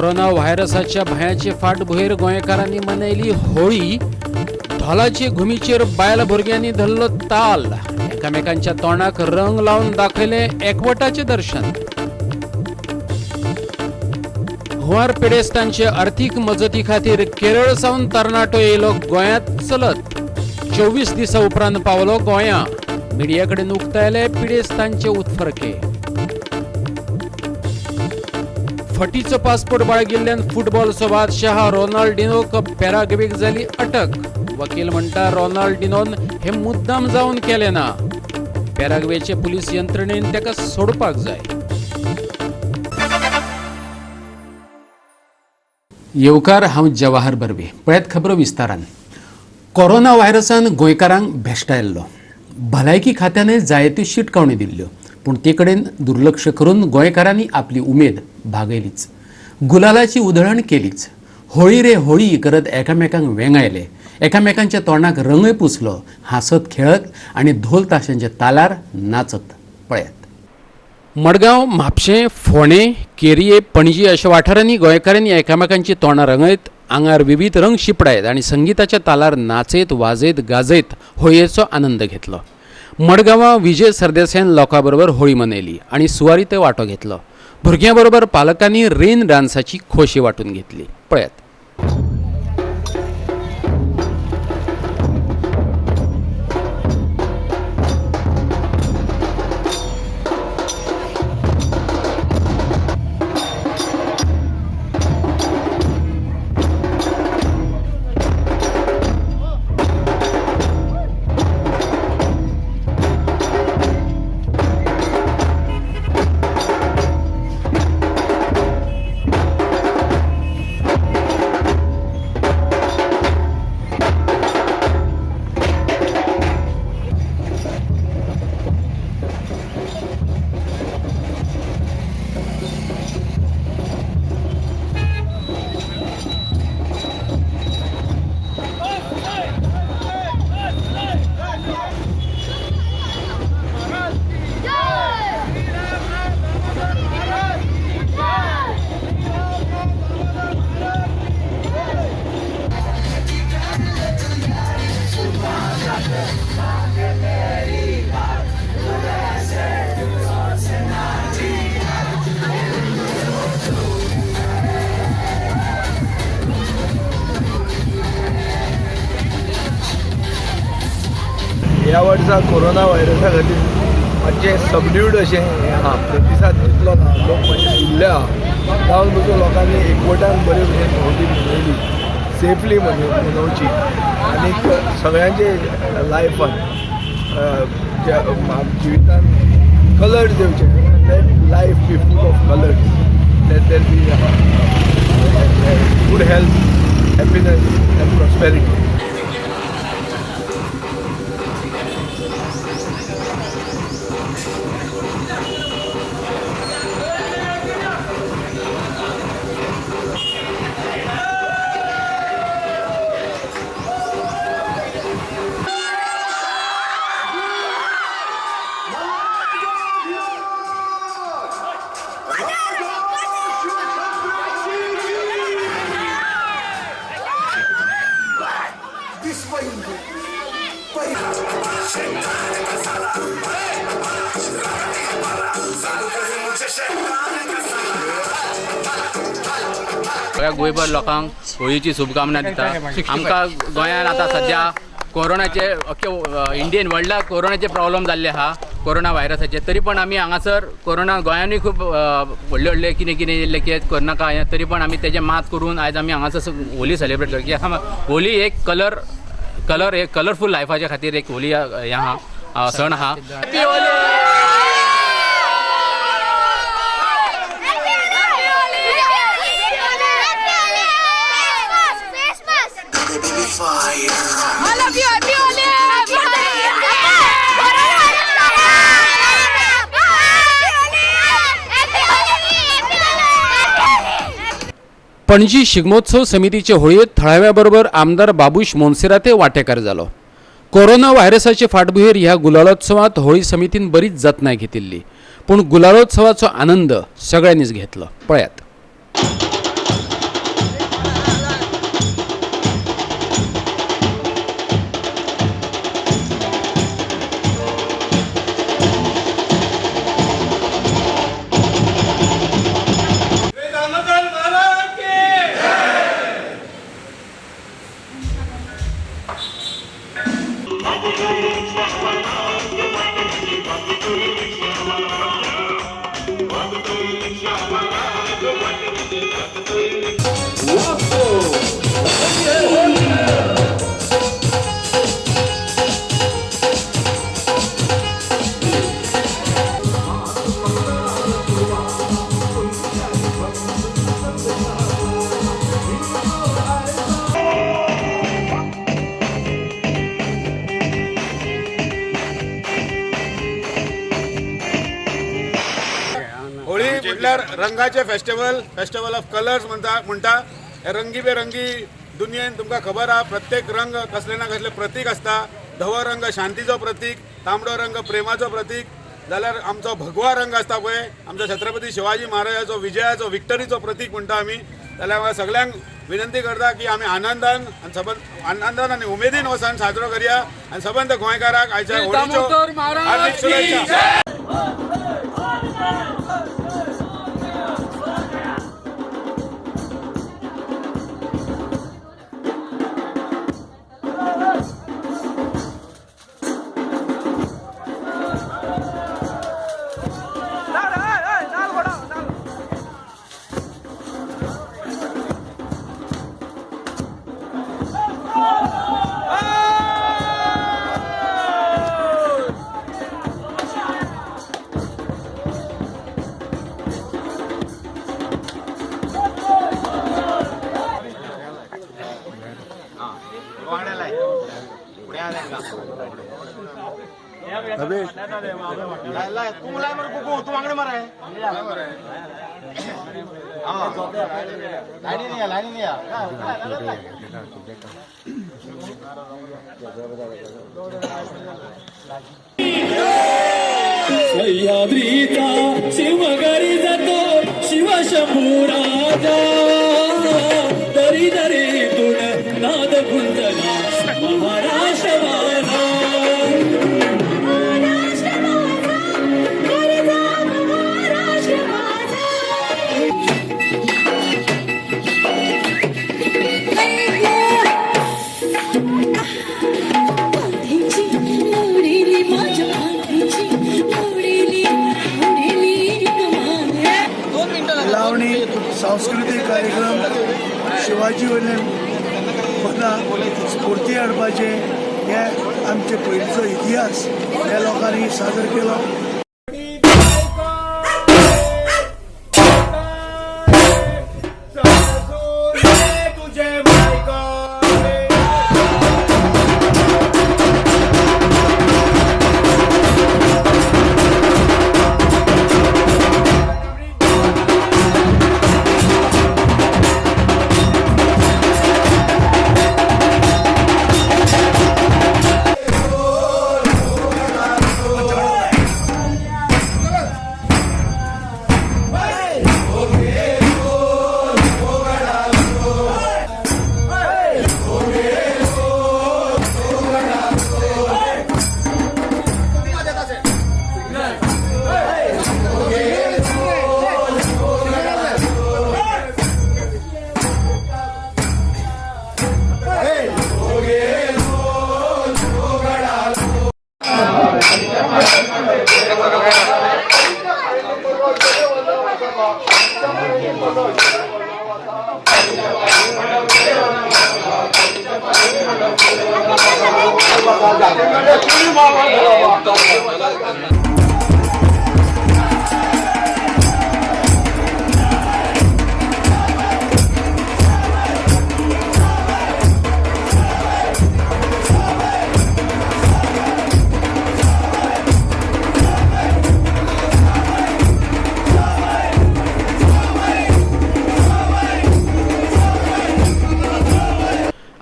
Corona व्हायरसाच्या भंयाचे फाटभुंयेर गोंयकारांनी मनयली होळी. धोलाचे घुमीचेर बायल भुरग्यांनी धरलो ताल. एकामेकांच्या तोंडाक रंग लावन दाखयले एकवटाचे दर्शन. हुंवार पिडेस्तांचे अर्थीक मजती खातीर केरळ सावन तरणाटो येयलो गोंयांत चलत. 24 दिसां उपरांत पावलो गोंया. मिडिया कडेन उक्तायले पिडेस्तांचे उत्फर्के. फटीचो पासपोर्ट बाळगिल्ल्यान फुटबॉलचो बादशाह रोनाल्डिनोक पॅराग्वेक जाली अटक. वकील म्हणटा रोनाल्डिनोन हे मुद्दाम जावन केले ना. पॅराग्वेचे पुलीस यंत्रणेन ताका सोडपाक जाय. येवकार, हांव जवाहर बर्वे. पळयात खबरो विस्तारान. कोरोना व्हायरसान गोंयकारांक भेश्टायल्लो. भलायकी खात्याने जायत्यो शिटकावणी दिल्ल्यो, पूण ते कडेन दुर्लक्ष करून गोंयकारांनी आपली उमेद भागयलीच. गुलालाची उधळण केलीच. होळी रे होळी करत एकामेकांक वेंगायले. एकामेकांच्या तोंडाक रंगय पुसलो. हांसत खेळत आनी धोल ताशांच्या तालार नाचत. पळयात. मडगांव, म्हापशें, फोंडें, केरये, पणजी अशा वाठारांनी गोंयकारांनी एकामेकांची तोंडां रंगयत, आंगार विविध रंग शिपडायत आनी संगिताच्या तालार नाचयत, वाजयत, गाजयत होळयेचो आनंद घेतलो. मडगांवां विजय सरदेसायान लोकां बरोबर होळी मनयली आनी सुवारींतय वांटो घेतलो. भुरग्यां बरोबर पालकांनी रेन डान्साची खोशी वांटून घेतली. पळयात. ह्या वर्सा कोरोना व्हायरसा खातीर मातशें सबड्यूड अशें हें आहा, प्रतिसाद तितलो ना. लोक मातशे भिल्ले आहा. जावन पसून लोकांनी एकवटान बरे भशेन होळी मनयली, सेफली मनोवची आनी सगळ्यांचे लायफान जिवितान कलर्स येवचे. Life be full of colours, that there be good health, happiness and prosperity. सगळ्या गोंयभर लोकांक होळीची शुभकामना दिता. आमकां गोंयांत आतां सद्या कोरोनाचे अख्खे इंडियन वर्ल्डाक कोरोनाचे प्रॉब्लम जाल्ले आहा, कोरोना व्हायरसाचे. तरी पण आमी हांगासर कोरोना गोंयांनूय खूब व्हडले व्हडले कितें कितें येयल्ले कितें करनाका, तरी पण आमी तेजें मात करून आयज आमी हांगासर होली सेलिब्रेट करता. कित्याक होली एक कलर कलर एक कलरफूल लायफाच्या खातीर एक होली हें आहा, सण आहा. पणजी शिगमोत्सव समितीचे होळयेत थळाव्या बरोबर आमदार बाबूश मोन्सेराते वांटेकार जालो. कोरोना व्हायरसाचे फाटभुंयेर ह्या गुलालोत्सवात होळी समितीन बरीच जतनाय घेतिल्ली, पूण गुलालोत्सवाचो आनंद सगळ्यांनीच घेतलो. पळयात. म्हळ्यार रंगाचे फेस्टिवल, फेस्टिवल ऑफ कलर्स म्हणटा. हे रंगी बेरंगी दुनियेन तुमकां खबर आहा, प्रत्येक रंग कसले ना कसले प्रतीक आसता. धवो रंग शांतीचो प्रतीक, तांबडो रंग प्रेमाचो प्रतीक, जाल्यार आमचो भगवा रंग आसता पळय आमचो छत्रपती शिवाजी महाराजाचो विजयाचो विक्टरीचो प्रतीक म्हणटा आमी. जाल्यार सगळ्यांक विनंती करता की आमी आनंदान आनी सबंद आनंदान आनी उमेदीन हो सण साजरो करया आनी सबंद गोंयकाराक आयच्या होळीच्यो हार्दिक शुभेच्छा. सह्याद्रीचा शिवगरी जातो शिवशंभू राजा, दरी दरीतून नाद गुंजला महाराष्ट्र माझा. लावणी सांस्कृतीक कार्यक्रम शिवाजी वयल्यान पदां स्फूर्ती हाडपाचें हे आमचे पयलींचो इतिहास ह्या लोकांनी सादर केलो.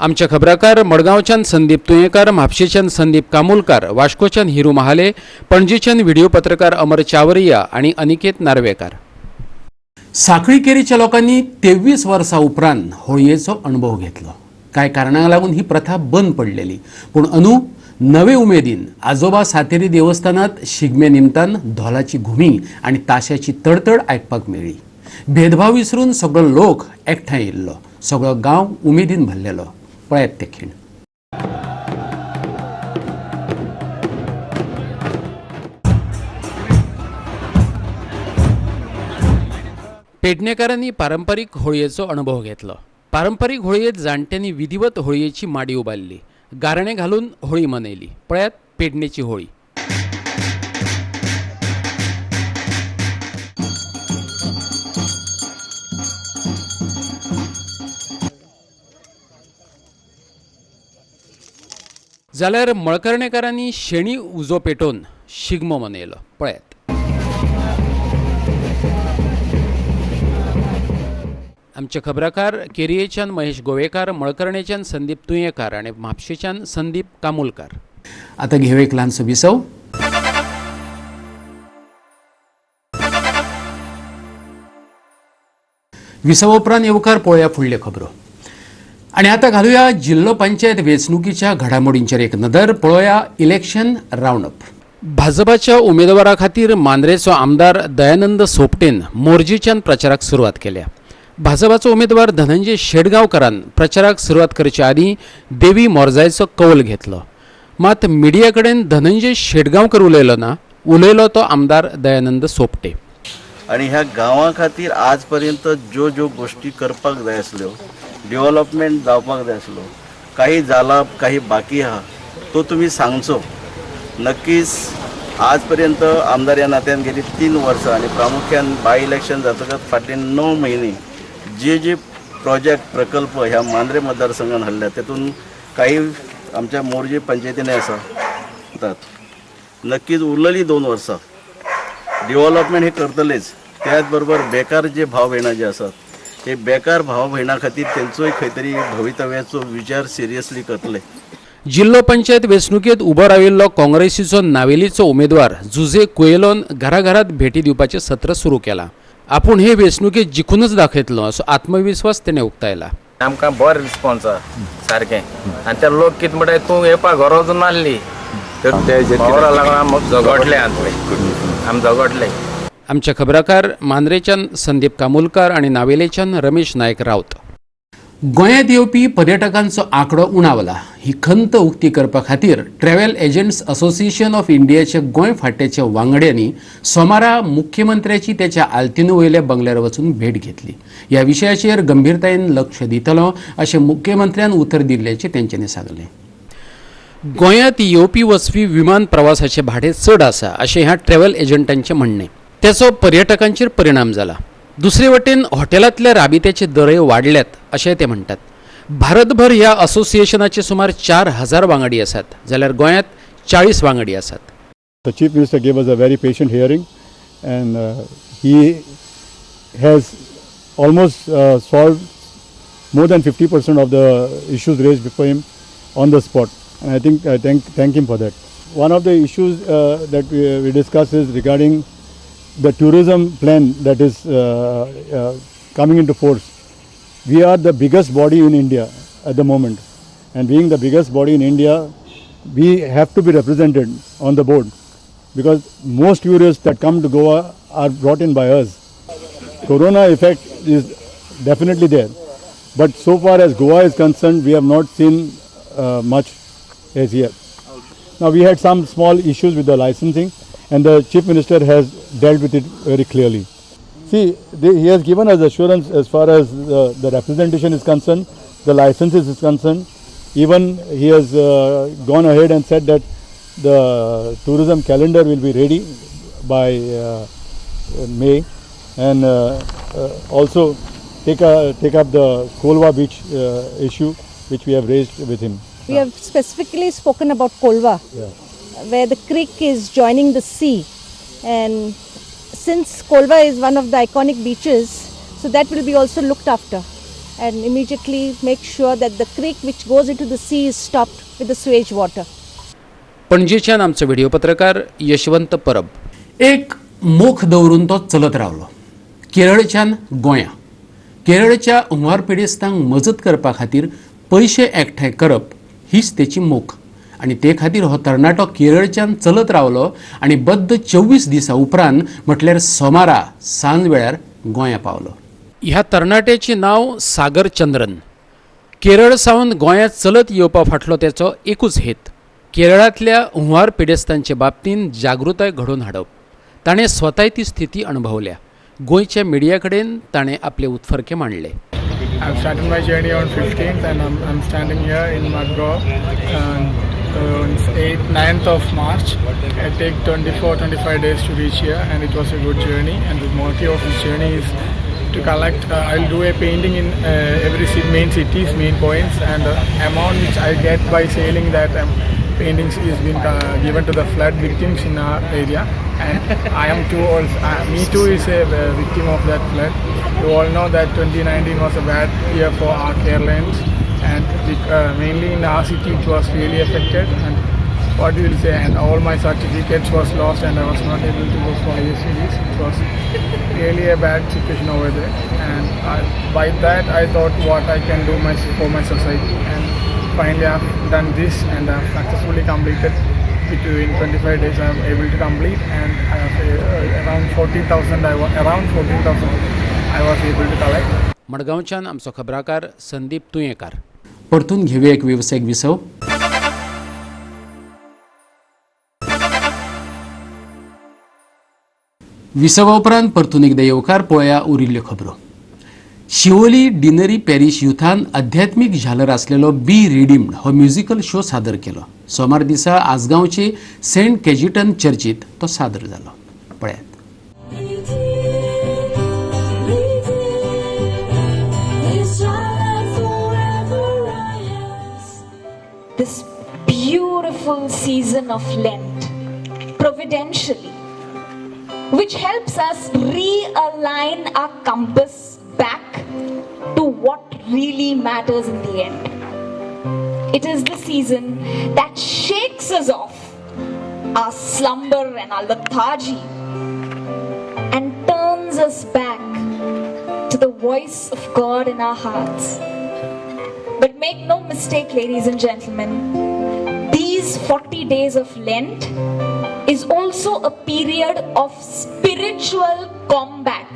आमचे खबराकार मडगांवच्यान संदीप तुयेंकार, म्हापशेच्यान संदीप कामुलकार, वास्कोच्यान हिरू महाले, पणजेच्यान व्हिडिओ पत्रकार अमर चावरिया आनी अनिकेत नार्वेकार. साखळी केरीच्या लोकांनी 23 वर्सां उपरांत होळयेचो अणभव घेतलो. कांय कारणांक लागून ही प्रथा बंद पडलेली, पूण अंदू नवे उमेदीन आजोबा सातेरी देवस्थानात शिगमे निमतान धोलाची घुमी आनी ताश्याची तडतड आयकपाक मेळ्ळी. भेदभाव विसरून सगळो लोक एकठांय येयल्लो, सगळो गांव उमेदीन भरलेलो. पळयात ते खीण. पेडणेकारांनी पारंपरीक होळयेचो अणभव घेतलो. पारंपरीक होळयेत जाणट्यांनी विधिवत होळयेची माडी उबारली, गारणें घालून होळी मनयली. पळयात पेडणेची होळी. जाल्यार मळकर्णेकारांनी शेणी उजो पेटोवन शिगमो मनयलो. पळयात. आमचे खबराकार केरयेच्यान महेश गोवेकार, मळकर्णेच्यान संदीप तुयेकार आनी म्हापशेच्यान संदीप कामुलकार. आतां घेवया एक ल्हानसो विसव. विसवा उपरांत येवकार पळोवया फुडल्यो खबरो. आनी आतां घालुया जिल्लो पंचायत वेंचणुकीच्या घडामोडींचेर एक नदर. पळोवया इलेक्शन रावंडअप. भाजपाच्या उमेदवारा खातीर मांद्रेचो आमदार दयानंद सोपटेन मोरजीच्यान प्रचाराक सुरवात केल्या. भाजपाचो उमेदवार धनंजय शेटगांवकारान प्रचाराक सुरवात करचे आदीं देवी मोरजायचो कौल घेतलो. मात मिडिया कडेन धनंजय शेटगांवकर उलयलो ना, उलयलो तो आमदार दयानंद सोपटे. आनी ह्या गांवा खातीर आज पर्यंत ज्यो ज्यो गोश्टी करपाक जाय आसल्यो, डेव्हलपमेंट जावपाक जाय आसलो, काही जाला काही बाकी आहा तो तुमी सांगचो. नक्कीच आज पर्यंत आमदार ह्या नात्यान गेली 3 वर्सां आनी प्रामुख्यान बाय इलेक्शन जातकच फाटले 9 म्हयने जे जे प्रोजेक्ट प्रकल्प ह्या मांद्रे मतदारसंघान हाडल्या तेतून काही आमच्या मोरजी पंचायतीन आसा. नक्कीच उरलेली 2 वर्सां डेव्हलपमेंट हे करतलेच, त्याच बरोबर बेकार जे भाव भयणां जे आसात हे बेकार भाव भयणां खातीर तेंचोय खंय तरी भवितव्याचो विचार सिरियसली करतले. जिल्लो पंचायत वेंचणुकेंत उबो राविल्लो काँग्रेसीचो नावेलीचो उमेदवार जुझे कुएलोन घराघरात भेटी दिवपाचें सत्र सुरू केलां. आपूण हे वेंचणुकेंत जिखूनच दाखयतलो असो आत्मविस्वास तेणें उक्तायला. आमकां बरो रिस्पॉन्स आसा सारकें आनी ते लोक कितें म्हणटाय तूं येवपा घरा वचून नासली पावरा लागून आम झगडले आमी झगडले. आमच्या खबराकार मांद्रेच्यान संदीप कामुलकार आनी नावेलेच्यान रमेश नायक राऊत. गोंयांत येवपी पर्यटकांचो आंकडो उणावला ही खंत उक्ती करपा खातीर ट्रॅव्हल एजंट्स असोसिएशन ऑफ इंडियाच्या गोंय फांट्याच्या वांगड्यांनी सोमारा मुख्यमंत्र्याची त्याच्या आल्तिनो वयल्या बंगल्यार वचून भेट घेतली. ह्या विशयाचेर गंभीरतायेन लक्ष दितलो अशें मुख्यमंत्र्यान उतर दिल्ल्याचें तेंच्यांनी सांगलें. गोंयांत येवपी वचपी विमान प्रवासाचें भाडें चड आसा अशें ह्या ट्रॅव्हल एजंटांचें म्हणणें. तेचो पर्यटकांचेर परिणाम जाला. दुसरे वटेन हॉटेलांतल्या राबित्याचे दरय वाडल्यात अशें ते म्हणटात. भारतभर ह्या असोसिएशनाचे सुमार 4000 वांगडी आसात जाल्यार गोंयांत 40 वांगडी आसात. The Chief Minister gave us a very patient hearing and he has almost solved more than 50% of the issues raised before him on the spot, and I think I thank him for that. One of the issues that we discussed is regarding the tourism plan that is coming into force. We are the biggest body in India at the moment, and being the biggest body in India, we have to be represented on the board because most tourists that come to Goa are brought in by us. Corona effect is definitely there, but so far as Goa is concerned, we have not seen much as yet. Now we had some small issues with the licensing, and the Chief Minister has dealt with it very clearly. See, he has given us assurance as far as the representation is concerned, the licenses is concerned. Even he has gone ahead and said that the tourism calendar will be ready by May, and also take up the Kolwa beach issue which we have raised with him. We have specifically spoken about Kolwa, where the creek is joining the sea, and since Kolwa is one of the iconic beaches, so that will be also looked after, and immediately make sure that the creek which goes into the sea is stopped with the sewage water. पणजेच्यान आमचो video पत्रकार यशवंत परब. एक मोख दवरून तो चलत रावलो. केरळच्यान गोंया, केरळच्या हुंवार पिडेस्तांक मजत करपा खातीर पयशे एकठांय करप हीच तेची मोख, आनी ते खातीर हो तरणाटो केरळच्यान चलत रावलो आनी बद्द 24 दिसां उपरांत म्हटल्यार सोमारा सांज वेळार गोंया पावलो. ह्या तरणाट्याचें नांव सागर चंद्रन. केरळ सावन गोंयांत चलत येवपा फाटलो तेचो एकूच हेत, केरळांतल्या हुंवार पिडेस्तांचे बाबतींत जागृताय घडोवन हाडप. ताणें स्वताय ती स्थिती अणभवल्या. गोंयच्या मिडिया कडेन ताणें आपले उत्फर्के मांडले. I've started my journey on 15th and I'm standing here in Madgaon on 9th of March. I take 24-25 days to reach here, and it was a good journey. And the motive of this journey is to collect. I'll do a painting in every main cities, main points, and the amount which I get by selling that paintings is being given to the flood victims in our area, and I am too also, me too is a victim of that flood. You all know that 2019 was a bad year for our Keralans, and mainly in our city it was really affected. And what you will say, and all my certificates was lost and I was not able to go for higher studies. It was really a bad situation over there, and by that I thought what I can do for my society, and finally I have done this and I have successfully completed. Between 25 days I am able to complete, and I have around 14,000 I was able to collect. मडगांवच्यान आमचो खबराकार संदीप तुयेंकार. परतून घेवया एक वेवसायीक विसव. विसवा उपरांत परतून एकदा येवकार. पळया उरिल्ल्यो खबरो. शिवोली डिनरी पॅरिश युथान अध्यात्मीक झालर आसलेलो बी रिडीम्ड हो म्युझिकल शो सादर केलो. सोमार दिसा आसगांवचे सेंट कॅजिटन चर्चीत तो सादर जालो. पळयात. This beautiful season of Lent, providentially, which helps us realign our compass back to what really matters in the end. It is the season that shakes us off our slumber and our lethargy and turns us back to the voice of God in our hearts. But make no mistake, ladies and gentlemen, these 40 days of Lent is also a period of spiritual combat.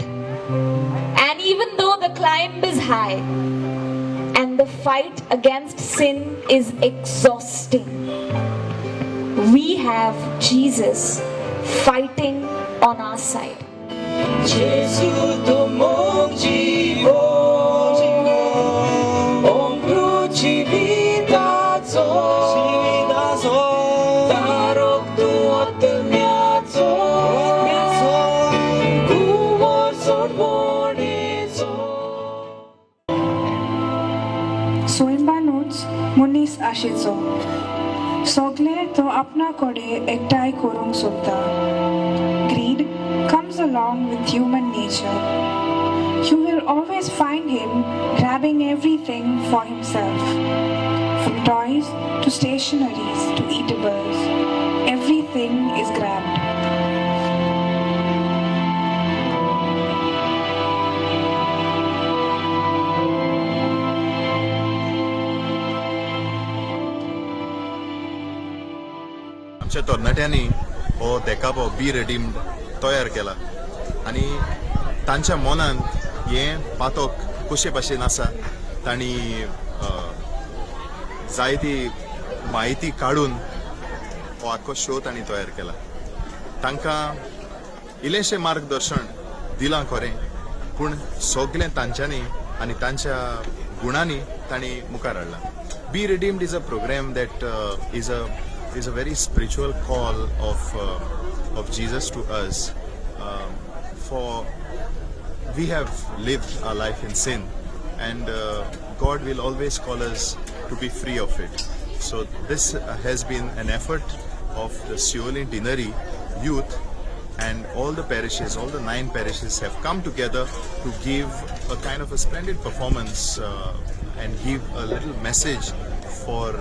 And even though the climb is high and the fight against sin is exhausting, we have Jesus fighting on our side. सोयंबानूच मनीस आशिचो सगळे तो आपणा कडेन एकठांय करूंक सोदता. Greed comes along with human nature. You will always find him grabbing everything for himself, from toys to stationeries to eatables. Everything is grabbed. आमच्या तरणाट्यांनी हो देखावो बी रिडीम्ड तयार केला आनी तांच्या मनांत हें पातक कशे भाशेन आसा तांणी जायती म्हायती काडून हो आख्खो शो तांणी तयार केला. तांकां इल्लेशें मार्गदर्शन दिलां खरें, पूण सगळें तांच्यांनी आनी तांच्या गुणांनी तांणी मुखार हाडलां. Be redeemed is a program that is a very spiritual call of Jesus to us, for we have lived our life in sin, and God will always call us to be free of it. So this has been an effort of the Siolim Deanery youth, and all the parishes, all the 9 parishes have come together to give a kind of a splendid performance and give a little message for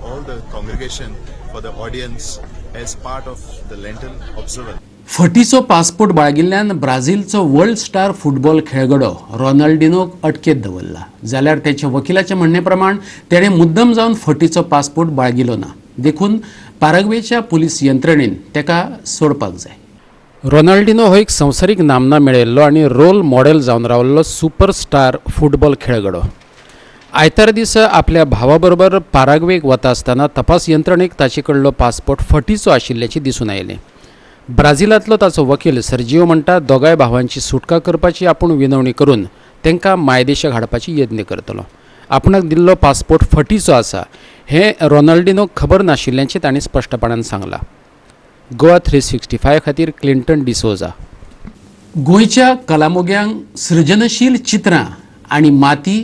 all the congregation, for the audience, as part of the Lenten observance. फटीचो passport बाळगिल्ल्यान ब्राझीलचो world star football खेळगडो रोनाल्डिनोक अटकेत दवरला. जाल्यार त्याच्या वकिलाच्या म्हणणे प्रमाण तेणें मुद्दम जावन फटीचो पासपोर्ट बाळगिलो ना, देखून पाराग्वेच्या पुलीस यंत्रणेन तेका सोडपाक जाय. रोनाल्डिनो हो एक संवसारीक नामना मेळयल्लो आनी रोल मॉडेल जावन रावल्लो सुपरस्टार फुटबॉल खेळगडो. आयतार दिसा आपल्या भावा बरोबर पाराग्वेक वता आसतना तपास यंत्रणेक ताचे कडलो पासपोर्ट फटीचो आशिल्ल्याचें दिसून आयलें. ब्राझिलांतलो ताचो वकील सर्जिओ म्हणटा दोगांय भावांची सुटका करपाची आपूण विनवणी करून तांकां मायदेशाक हाडपाची यत्न करतलो. आपणाक दिल्लो पासपोर्ट फटीचो आसा हें रोनाल्डिनोक खबर नाशिल्ल्याचें ताणें स्पश्टपणान सांगलां. गोवा 365 खातीर क्लिंटन डिसोजा. गोंयच्या कलामोग्यांक सृजनशील चित्रां आनी माती,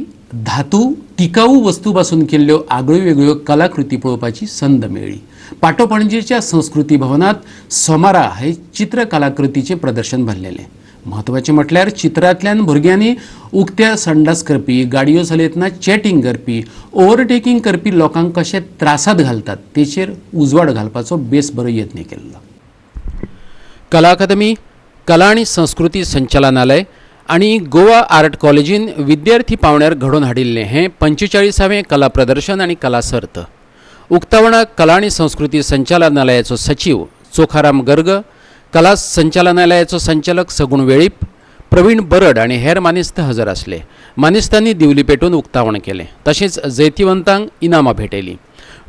धातू टिकाऊ वस्तू पासून केल्ल्यो आगळ्यो वेगळ्यो कलाकृती पळोवपाची संद मेळ्ळी. पाटो पणजेच्या संस्कृती भवनात सोमारा हे चित्रकलाकृतीचें प्रदर्शन भरलेलें. म्हत्वाचें म्हटल्यार चित्रांतल्यान भुरग्यांनी उक्त्या संडास करपी, गाडयो चलयतना चॅटिंग करपी, ओव्हरटेकिंग करपी लोकांक कशे त्रासात घालतात तेचेर उजवाड घालपाचो बेस बरो यत्न केल्लो. कला अकादमी, कला आनी संस्कृती संचालनालय आनी गोवा आर्ट कॉलेजीन विद्यार्थी पावंड्यार घडोवन हाडिल्लें हें 45वें कला प्रदर्शन आनी कला सर्त. उक्तावणाक कला आनी संस्कृती संचालनालयाचो सचीव चोखाराम गर्ग, कला संचालनालयाचो संचालक सगुण वेळीप, प्रवीण बरड आनी हेर मानेस्त हजर आसले. मानेस्तांनी दिवली पेटोवन उक्तावण केलें, तशेंच जैतिवंतांक इनामां भेटयलीं.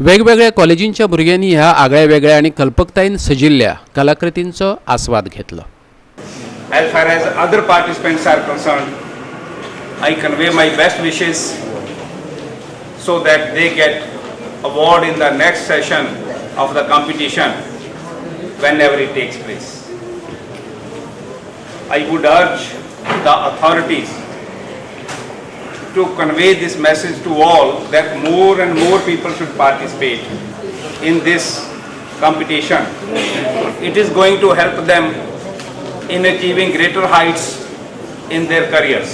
वेगवेगळ्या कॉलेजींच्या भुरग्यांनी ह्या आगळ्या वेगळ्या आनी कल्पकतायेन सजिल्ल्या कलाकृतींचो आस्वाद घेतलो. As far as other participants are concerned, I convey my best wishes so that they get award in the next session of the competition whenever it takes place. I would urge the authorities to convey this message to all that more and more people should participate in this competition. It is going to help them in achieving greater heights in their careers.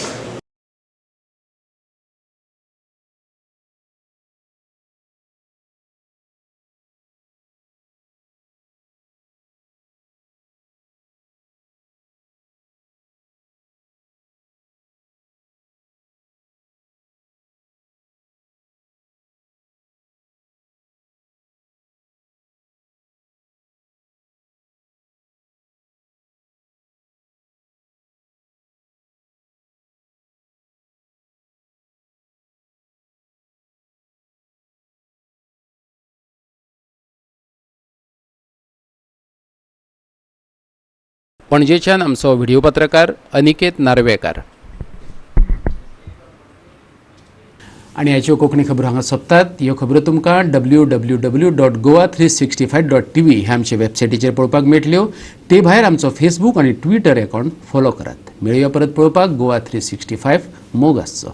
पणजेच्यान आमचो video पत्रकार अनिकेत नार्वेकार. आनी हाच्यो कोंकणी खबरो हांगा सोंपतात. ह्यो खबरो तुमकां www.goa365.tv ह्या आमचे वेबसायटीचेर पळोवपाक मेळटल्यो. ते भायर आमचो फेसबूक आनी ट्विटर अकाउंट फॉलो करात. मेळया परत पळोवपाक गोवा 365. मोग आसचो.